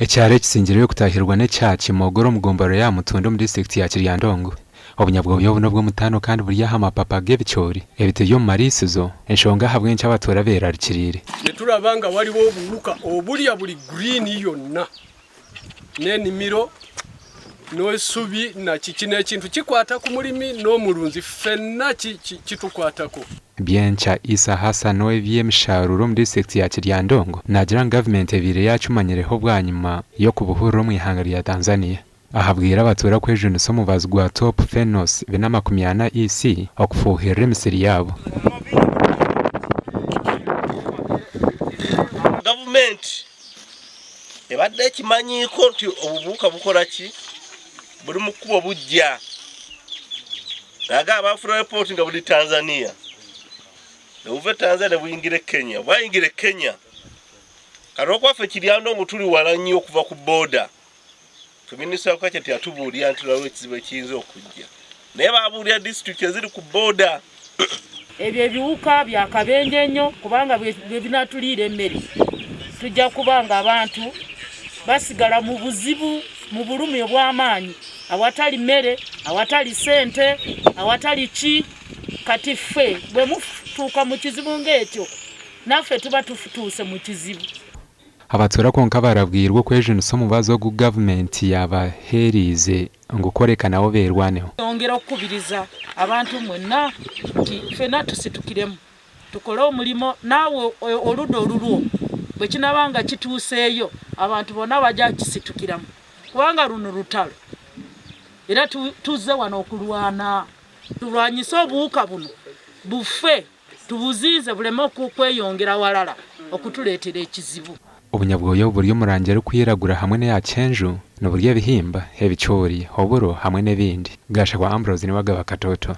Ekyaro ekisingireyo kutaahirwa n'ekya Kimogoro omu gombolola ya Mutunda omu disiturikiti ya Kiryandongo. Obunyabwoya obu n'obw'omutaano kandi buri aha mapapa g'ebicoori ebitiri omu mariisizo, enshonga ahabw'enki abatuura beerarikiriire. Nituraba nga wariwo obuhuka oburya buri green yonna n'enimiro n'esubi na kiki n'ekintu kikwata ku murimi n'omurunzi ffenna kitukwatako. Byenkya Issa Hassan ow'eby'emisharuuro omu disiturikiti ya Kiryandongo naagira ngu gavumenti ebaire yaakimanyireho bwanyima y'okubuhurira omu ihanga rya Tanzania. Ahabwire abatuura kwejunisa omubazi gwa Top Phenos 440 EC okufuuhirira emisiri yaabo. Gavumenti ebadde ekimanyiiko nti obu buhuka bukora ki? Buri mu kkubo bujja. Nagamba baafuna ripooti nga buli Tanzania. Ne buva e Tanzania ne buyingira e Kenya. Bwayingira e Kenya, kati olwokuba ffe Kiryandongo tuli wala nnyo okuva ku booda, Ffe minisita wa Agriculture teyatubuulira nti waliwo ekizibu ekiyinza okujja naye baabuulira disitulikiti eziri ku bbooda. Ebyo ebiwuka bya kabenje nnyo kubanga bwe binatuliira emmere tujja kuba nga abantu basigala mu buzibu mu bulumi obw'amaanyi awatali mmere awatali ssente awatali ki kati ffe bwe mutuuka mu kizibu ng'ekyo naffe tuba tutuuse mu kizibu. Abatuura kwonka barabwirwe okwejunisa omubazi ogu gavumenti yabaheeriize ngu kworeka nabo beerwaneho. Nyongera okukubiriza abantu mwenna nti ffena tusitukiremu tukole omulimo naawe oludda olulwo bwekinaba nga kituuseeyo abantu bonna bagya kisitukiramu kubanga luno lutalo era tuzze wano okulwana tulwanyise obuwuka buno bufe. Tubuziize buleme okweyongera walala okutuleetera ekizibu. Obunyabwoya obu buri omu rangi erikwiragura hamwe n'eya kyenju niburya ebihimba, ebicoori, oburo hamwe n'ebindi. Gashakwa Ambrose niwe agaba Katoto.